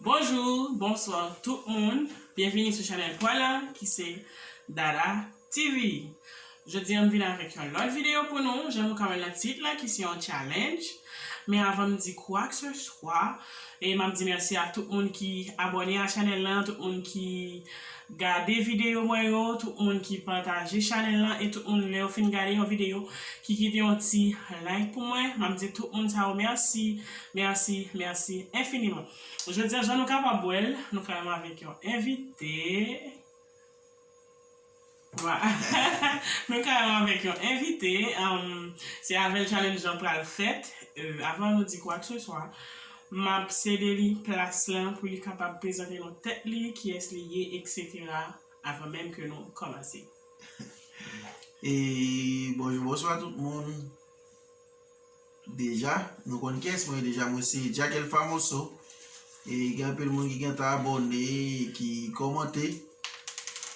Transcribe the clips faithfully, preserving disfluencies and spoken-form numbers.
Bonjou, bonswa tout moun. Byenvini sou chanèl pa w lan ki se Dada T V. Jodi a m vin avèk yon lòt videyo pou nou, jan nou ka wè nan tit la ki se yon challenge. Men avan m di kwakseswa, e m ap di mèsi a tout moun ki abòne a chanèl lan, tout moun ki gade videyo mwen yo, tout moun ki pataje chanèl lan, e tout moun lè yo fin gade yon videyo ki kite yon ti like pou mwen, m ap di tout moun sa yo mèsi, mèsi, mèsi enfiniman. Jodi a, jan nou kapab wè l, nou kanmenm avèk yon envite. Wa- Nou kanmenm avèk yon envite. Um, se avè l challenge lan pral fèt. Euh, avan nou di kwakseswa, m ap sede li plas lan pou li kapab prezante nou tèt li, kiyès li ye, etsetera, avan menm ke nou kòmanse. E bonjou, bonswa tout moun. Deja, nou konn kiyès mwen ye deja, mwen se Jack El Famoso. E gen anpil moun ki gentan abòne, ki kòmante,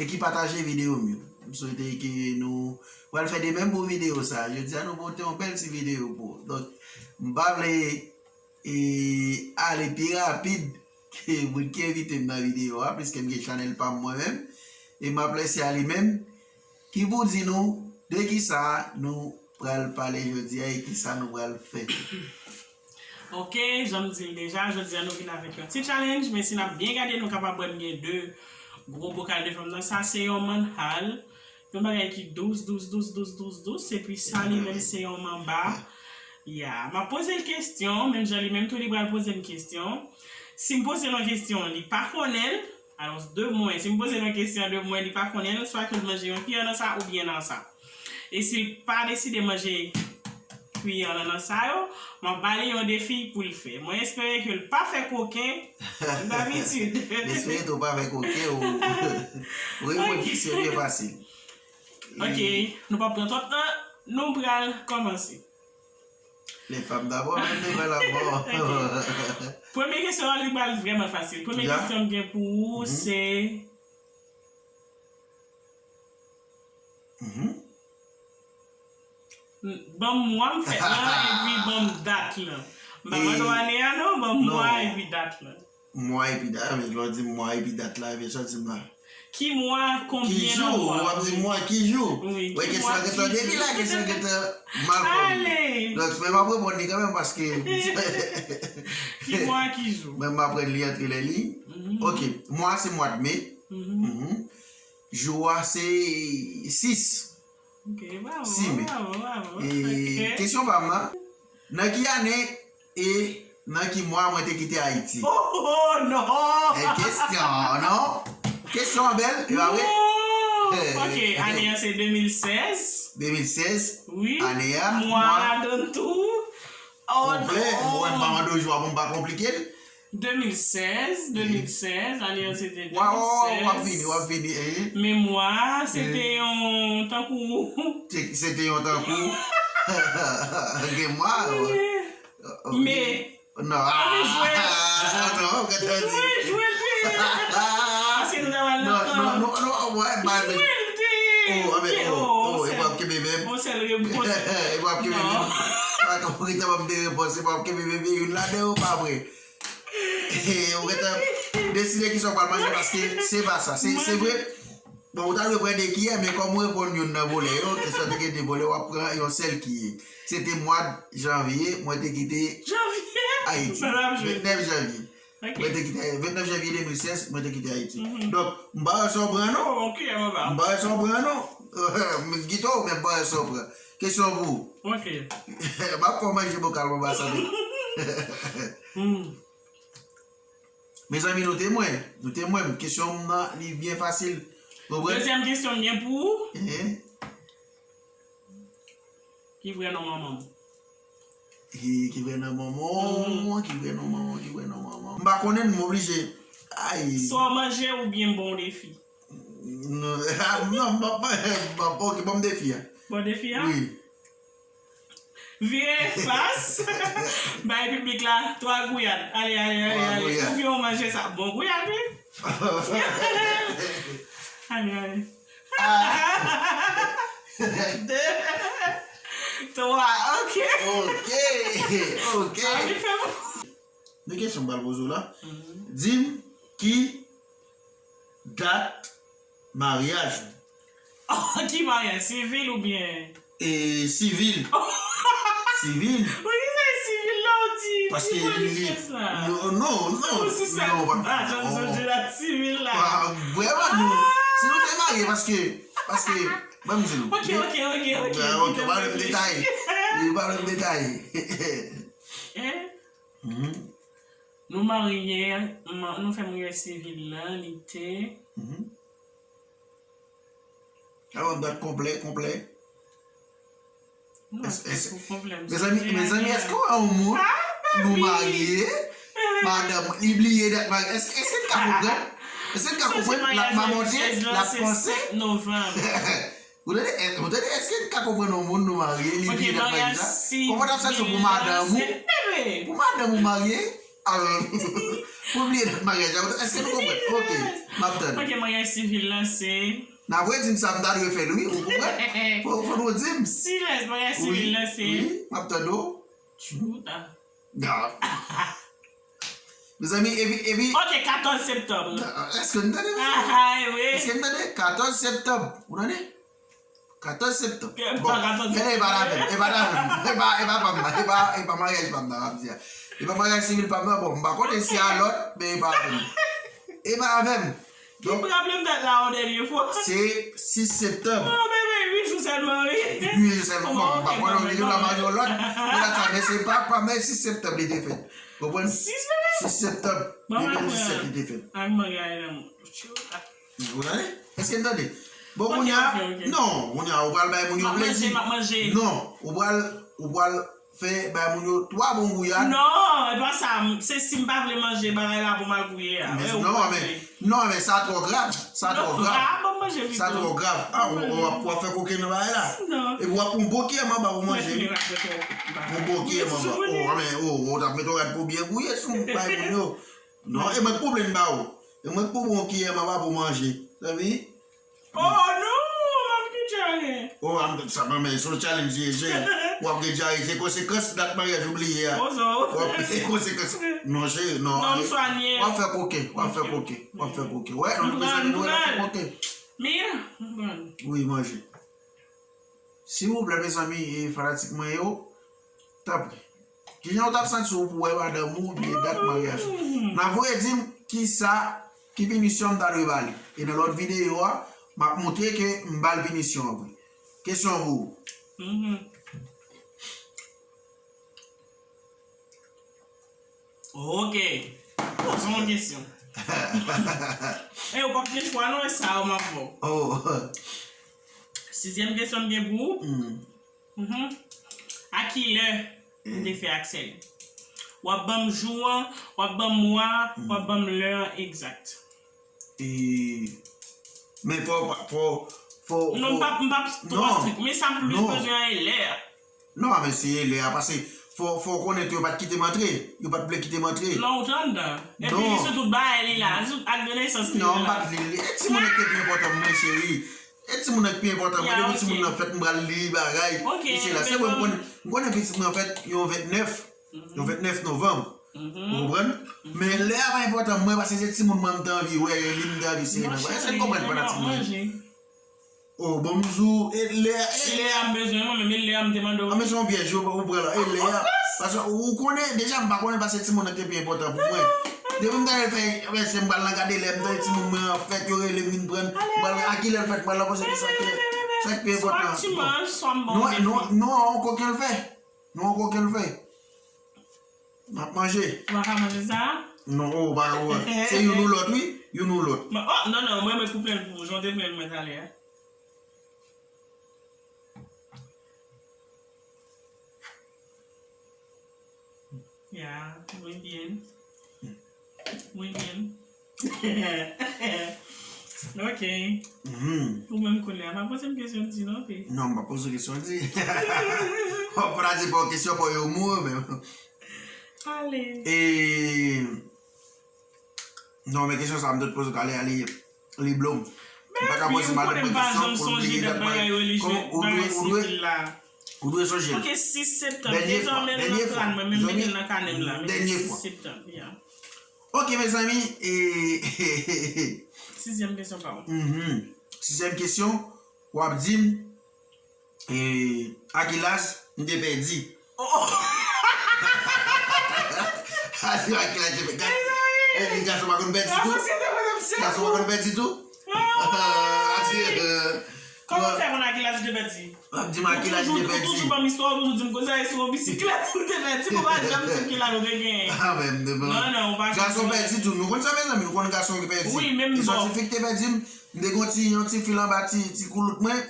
e ki pataje videyo m yo. M swete ke nou pral fè de menm pou videyo sa. Jodi a nou pote yon bèl ti videyo pou ou. Donk, m pa vle e ale pi rapid ke moun ki envite m nan videyo a, piske m gen chanèl pa m mwen menm, e m ap lese a li menm, ki pou di nou de kisa nou pral pale jodi a e kisa nou pral fè. Ok, jan m di l deja, jodi a nou vin avèk yon ti challenge, men si n ap byen gade, nou kapab wè m gen de gwo bokal devan m nan. Sa se yon manhal, yon bagay ki dous, dous, dous, dous, dous, dous, epi sa li menm se yon manba. Ya, m ap poze l kesyon, menm jan li menm tou li pral poze m kesyon. Si m poze l yon kesyon, li pa konnen l, alò de mwen, si m poze l yon kesyon de mwen, li pa konnen l, swa ke l manje yon kiyè nan sa oubyen nan sa. E si l pa deside manje kiyè nan nan sa yo, m ap ba li yon defi pou l fè. Mwen espere ke l pa fè koken kòm dabitid. M espere tou w pa fè koken ou reponn kesyon byen fasil. Ok, nou p ap pran twòp tan, nou pral kòmanse. Les femmes d'abord, men devan lanmò. Premye kesyon an, li pral vrèman fasil. Premye kesyon m gen pou ou, se Ban m mwa m fèt lan epi ban m dat lan. M pa mande w ane a non, ban m mwa epi dat lan. Mwa epi dat, men lè w di m mwa epi dat la, ebyen sa w di m la. Ki mwa, konbyen nan mwa? Ki jou, w ap di m mwa, ki jou? Wi, wè kesyon an gentan depi la, kesyon an gentan mal fòmile. Donk, men m ap reponn li kanmenm paske. Ki mwa, ki jou? Mwen m aprann li antre lè li. Ok, mwa se mwa de me. Jou a se sis. Ok, bravo, bravo, bravo. E kesyon pa m nan, nan ki ane e nan ki mwa mwen te kite Ayiti? Oh, non! E kesyon, non? Kesyon an bèl, e pa vre? Ok, ane an se de mil sèz. De mil sèz, ane a, mwa. Mwa ladan tou. Konplè, mwen pa mande w jou a pou m pa konplike l. De mil sèz, de mil sèz, ane an se te de mil sèz. Waw, w ap vini, w ap vini, eh. Men mwa a, se te yon tankou. Se te yon tankou. Gen mwa. Men. Non. Ann jwe. Non, ou gentan di. Mwen jwe l pi. Paske nou ta pral nan tan. Non, non, non, non, wè, bay men. Jwe l pi. Oh, anben, oh, oh, e p ap kenbe menm. Yon sèl repons. E p ap kenbe menm. Pa konprann, ou gentan ban m de repons, e p ap kenbe menm, e youn ladan yo pa vre. Ou gentan deside kisa w pral manje paske se pa sa. Se, se vre. Bon, ou ta dwe pran de kiyè, men kòm ou reponn youn nan volè yo, kesyon te gen de volè, w ap pran yon sèl kiyè. Se te mwa janvye, mwen te kite Ayiti. Vennèf janvye. Mwen te kite, vennèf janvye de mil sèz, mwen te kite Ayiti. Donk, m pa wè sa w pran non. M pa wè sa w pran non. M kite w, men m pa wè sa w pran. Kesyon pou ou. M ap fè w manje bokal mwen pa sanble. Mezanmi, nou temwen. Nou temwen m. Kesyon m nan, li byen fasil. Konprann? Dezyèm kesyon m gen pou ou. Ki vrè non manman m? Ki vrè non manman w? Ki vrè non manman w? Ki vrè non manman w? M pa konnen, m oblije. Ay. Sa w manje oubyen m ba w defi? Non, non, m ap, m ap, ok, ban m defi a. Ba w defi a? Wi. Vire fas. Bay piblik la twa gouyad. Ale, ale, ale, ale. Oubyen w manje sa. Bon gouyad, wi. Ale, ale. De, twa, ok. Ok, ok. Sa vin fè m. Yon kesyon m pral poze w la. Di m ki dat maryaj ou. Ki maryaj? Sivil oubyen? E sivil. Sivil. Poukisa e sivil la ou di? Paske li. Non, non, non. Ou si sa pa janm sonje dat sivil la. Vrèman, non. Si nou te marye, paske, paske, ban m di nou. Ok, ok, ok, ok. Ok, pa lè m detaye. Pa lè m detaye. Nou marye, nou fè maryaj sivil la, li te. Avan dat konplè, konplè. Mezanmi, mezanmi, èske w wè yon moun nou marye, madanm, li bliye dat maryaj? Èske, èske n ka konprann? Èske n ka konprann? L ap mamonte, l ap panse. Ou tande, ou tande, èske n ka konprann yon moun nou marye, li bliye dat maryaj la? Kòman w t ap santi w pou madanm ou? Pou madanm ou marye? Pou bliye dat maryaj la? Èske nou konprann? Ok, m ap tann. Ok, maryaj sivil la se. N ap redi m sa m ta dwe fè l wi, ou konprann? Fò, fò nou di m. Silans, maryaj sivil la se. Wi, m ap tann ou. Tchouta. Mezanmi, epi, epi. Ok, katòz septanm. Èske n tande, mezanmi? Èske n tande? Katòz septanm. Ou tande? Katòz septanm. Bon, men e pa la menm. E pa la menm. E pa, e pa pa m nan. E pa, e pa maryaj pa m nan, m ap di a. E pa maryaj sivil pa m nan. Bon, m pa konnen si a lòt, men e pa avè m. E pa avè m. Donk, se sis septanm. Oh, bebe, uit jou sèlman, wi. Uit jou sèlman. Bon, m pa konnen, m te gen dwa marye yon lòt. Pou dat sa, men se pa, pa, men sis septanm li te fèt. Konprann? Sis septanm de mil disèt li te fèt. Ou tande? Èske n tande? Bon, kounye a, non, kounye a, ou pral bay moun yo plezi. Non, ou pral, ou pral fè bay moun yo twa bon gouyad. Non, e pa sa, se si m pa vle manje bagay la pou m al gouye a. Non, men, non, men sa twò grav, sa twò grav. Sa twò grav. A, w ap fè koken nan bagay la. Epi w ap pran yon bon kiyè manba pou manje. Yon bon kiyè manba. O, men, o, w t ap mete yon rad pou byen gouye sou bay moun yo. Non, e mwen k pou plenn ba ou. E mwen k pou pran yon kiyè manba pou manje. Sa vi? Oh non, m ap gen dyare. Oh, sa pa men, se yon challenge li ye, w ap gen dyare, se konsekans dat maryaj ou bliye a. W ap gen konsekans. Non, cheri, non. Non, m swanye. W ap fè koken, w ap fè koken, w ap fè koken. Wè, nou bezwen nou wè n ap fè koken. Mira, m pran. Wi, manje. Silvouplè, mezanmi, e fanatik mwen yo, tanpri. Kijan w t ap santi w pou w wè madanm ou bliye dat maryaj ou? Nan voye di m kisa, ki pinisyon m ta dwe ba li. E nan lòt videyo a, m ap montre ke m ba l pinisyon an vre. Kesyon pou ou. Ok. Poze yon kesyon. E ou p ap gen chwa non, e sa yo m ap ba w. Sizyèm kesyon m gen pou ou. Mhm. A kilè m te fè ak sè li? W ap ban m jou an, w ap ban m mwa, w ap ban m lè an egzak. E, men fò, fò, fò, non, m p ap, m p ap twò strik, men sa m plis bezwen an e lè a. Non, men se lè a, paske fò, fò w konnen tou yo pa t kite m antre, yo pa t vle kite m antre. Non, ou t anndan. Epi li sou tout bagay li la, li sou ak de nesans li la. Non, m pa t li, li. E timoun nan ki te pi enpòtan pou mwen, cheri. E timoun nan ki pi enpòtan, mwen depi timoun nan fèt m pral li bagay. Isi la, se vre m konnen, m konnen pitit mwen fèt yon vennèf, yon vennèf novanm. Ou konprann? Men lè a pa enpòtan pou mwen paske se timoun mwen m te anvi wè, e li m te anvi sere nan bra. Èske n konprann fanatik mwen? O, bon m di w, e lè a, e lè a m bezwen mwen menm, e lè a m te mande w. A, men se yon pyèj ou pran la, e lè a. Paske ou konnen, deja m pa konnen paske timoun nan te pi enpòtan pou mwen. Depi m ta fè, fè se m pral nan gade lè m tande timoun mwen an fèt, yo rele m vin pran, m pral a kilè l fèt, m pral la poze li sa ki, sa ki pi enpòtan. Bon. Non, non, non, an koken l fè. Non, an koken l fè. M ap manje. Ou pa ka manje sa? Non, ou pa, ou, se youn ou lòt, wi. Youn ou lòt. Oh, non, non, mwen, mwen koupe l pou ou, jan w te fè l mwen talè a. Ya, muy bien. Muy bien. Ok. Ou menm kounye a, pa poze m kesyon di non, pi. Non, m pa poze w kesyon di. W ap pran di pa w kesyon pa w yo mouri menm. Ale. E, non, men kesyon sa m te poze w talè a, li, li blow m. M pa ka poze madanm mwen kesyon pou l bliye dat bagay. Kòman ou dwe, ou dwe, Ou dwe sonje l. Ok, sis septanm. Dènye fwa, dezòmè l nan kràn mwen, men m mete l nan kanè m la. Dènye fwa. Sis septanm, yeah. Ok, mezanmi, e, sizyèm kesyon pa w. Mhm. Sizyèm kesyon, w ap di m, e, a ki laj m te pèdi? Oh, oh. A di a ki laj m te pèdi? Mezanmi! E, gason pa konn pèdi tou? Gason pa konn pèdi tou? Ay! Kòman w fè konn a ki laj ou te pèdi? W ap di m a ki laj m te pèdi. Ou toujou ban m istwa, ou toujou di m konsa, e sou yon bisiklèt ou te pèdi, ou pa janm di m ki laj ou te genyen. Ah, men m te... Non, non, ou pa janm di m. Gason pèdi tou. Nou konn sa, mezanmi, nou konn gason ki pèdi. Wi, menm bò. E sa ti fi ki te pèdi m, m te gon ti, yon ti fil anba ti, ti koulout mwen,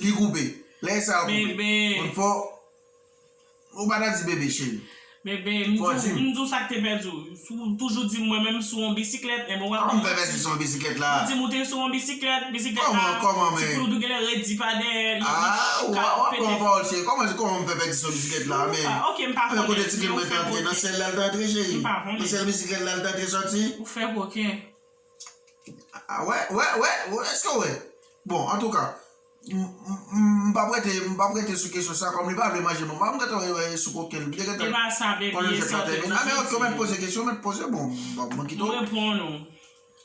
li koupe. Lè sa yo koupe. Bebe. Konn fò, ou pa ta di bebe, cheri. Bebe, m di w, m di w sa k te pèdi w. Si w toujou di m mwen menm sou yon bisiklèt, enben w ap... Kòman m fè pèdi sou yon bisiklèt la? Ou di m ou te sou yon bisiklèt, bisiklèt la, ti koulout ou genlè redi pa dèyè, li, li chita, pete. Ah, w ap pran yon pawòl, cheri. Kòman, kòman m fè pèdi sou yon bisiklèt la, men? Ah, ok, m pa konnen. Kote ti grenn mwen te antre, nan sèl la l te antre, cheri? M pa konnen. Nan sèl bisiklèt la l te antre sòti? Ou fè koken. Ah, wè, wè, wè, wè, èske w wè? Bon, antouka, m, m, m, m p ap rete, m p ap rete sou kesyon sa, kòm li pa vle manje manman, m gentan wè, wè sou koken l, m te gentan... E pa sa, baby, e sa w te toujou di. Ah, men ok, ou mèt poze kesyon, ou mèt poze, bon, m, m kite w. M reponn ou.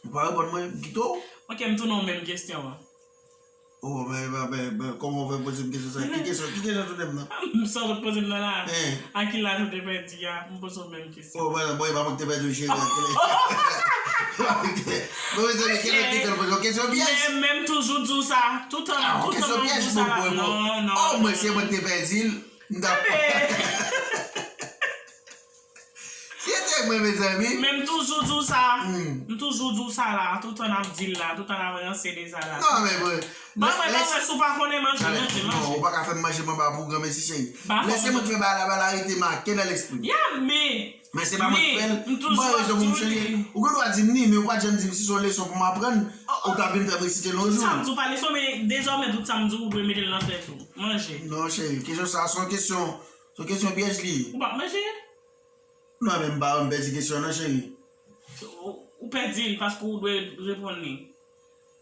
Ou pa reponn mwen, m kite w. Ok, m tounen w menm kesyon an. Oh, men, men, men, men, kòman w fè poze m kesyon sa? Ki kesyon, ki kesyon tounen m nan? M sa w poze m nan la. Hein? A ki laj ou te pèdi a? M poze w menm kesyon. Oh, bon, bon, e pa mwen ki te pèdi w, cheri, a ki laj? Bon, mezanmi, kèl lòt kesyon l poze? Yon kesyon pyèj? Men, men m toujou di w sa. Toutan, toutan m ap di w sa la. Ah, yon kesyon pyèj, bon, bon, bon. Non, non, non. Oh, mwen, se mwen ki te pèdi l, m t ap... Bebe! Si se te mwen, mezanmi. Men m toujou di w sa. Hmm. M toujou di w sa la. Toutan n ap di l la. Toutan n ap ranse de sa la. Non, men mwen... Ban mwen, ban mwen, si w pa konnen manje, manje, manje. Non, ou pa ka fè m manje manba pou granmesi, cheri. Men se mwen ki fè bagay la, bagay la rete make nan lespri m. Ya, men, men se pa mwen ki fè l. M pa rezon pou m chanje. Ou gen dwa di m ni, men ou pa t janm di m si se yon leson pou m aprann, ou t ap vin fè m resite l yon jou. Tout sa m di w pa leson, men dezòmè tout sa m di w, ou dwe mete l nan tèt ou. Manje. Non, cheri, kesyon sa a se yon kesyon, se yon kesyon pyèj li ye. Ou p ap manje? Non, men m pa, m pèdi kesyon an non, cheri. Ou, ou pèdi l paske ou dwe reponn li.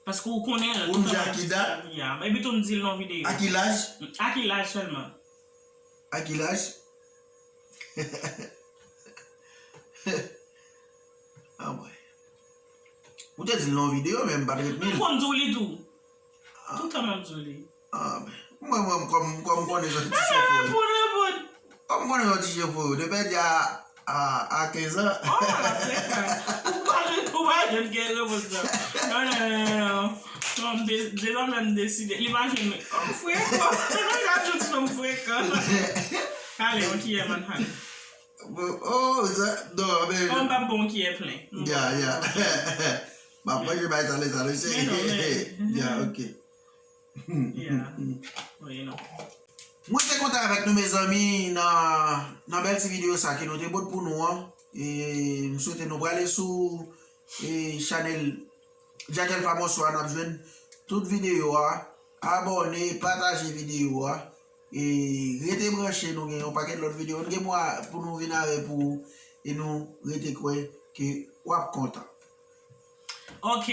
Paske ou konnen l. Ou di a ki dat? Ya, epi tou m di l nan videyo. A ki laj? A ki laj sèlman? A ki laj? Anmwey. Ou te di l nan yon videyo, men m pa t retni l. M konn di w li tou. Ah. Toutan m ap di w li. Ah, men, mwen, mwen, kòm, kòm m konnen se yon ti chofè. Reponn, reponn. Kòm m konnen se yon ti chofè, ou te pèdi a, a, a kenz an. Oh, la frekan. Ou pa jwenn, ou pa jwenn gen repons nan. Non, non, non, non, non. Non, m de-, dezòmè m deside. Li pa jwenn mwen. Oh, frekan. Mwen ka jwenn ti nonm frekan. Ale, yon kiyè manhattan. Oh, sa, non, men... Oh, m p ap bon kiyè plen. Ya, ya. M ap manje bay sa, lè sa, lè se... Men non, men... Ya, ok. Ya. Wi, non. Mwen te kontan avèk nou, mezanmi, nan, nan bèl ti videyo sa ke nou te pote pou nou an. E m swete nou prale sou, e, chanèl Jack Alpha Bonswa, n ap jwenn tout videyo a. Abòne, pataje videyo a. E rete branche, nou gen yon pakèt lòt videyo n gen pou, pou nou vin avè pou ou. E nou rete kwè ke w ap kontan. Ok.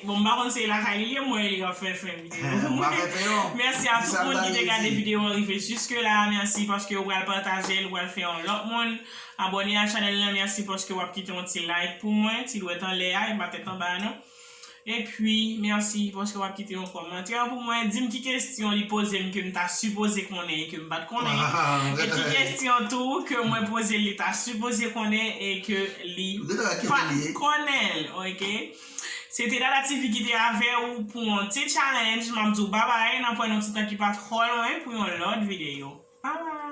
Bon, m pa konn si se lakay li ye, mwen li ap fè fè videyo. Mwen pa fè fè non. Mèsi a tout moun ki te gade videyo an rive jiske la. Mèsi paske ou pral pataje l, ou pral fè yon lòt moun abòne a chanèl lan. Mèsi paske w ap kite yon ti like pou mwen, ti dwèt anlè a, e pa tèt anba a non. Epi, mèsi paske w ap kite yon kòmantè pou mwen. Di m ki kesyon li poze m ke m ta sipoze konnen e ke m pa t konnen. E ki kesyon tou ke mwen poze l, li ta sipoze konnen e ke li pa t konnen l, ok? Se te Dada T V ki te avè ou pou yon ti challenge. M ap di w babay, n ap wè nan yon ti tan ki pa twò lwen pou yon lòt videyo. Babay!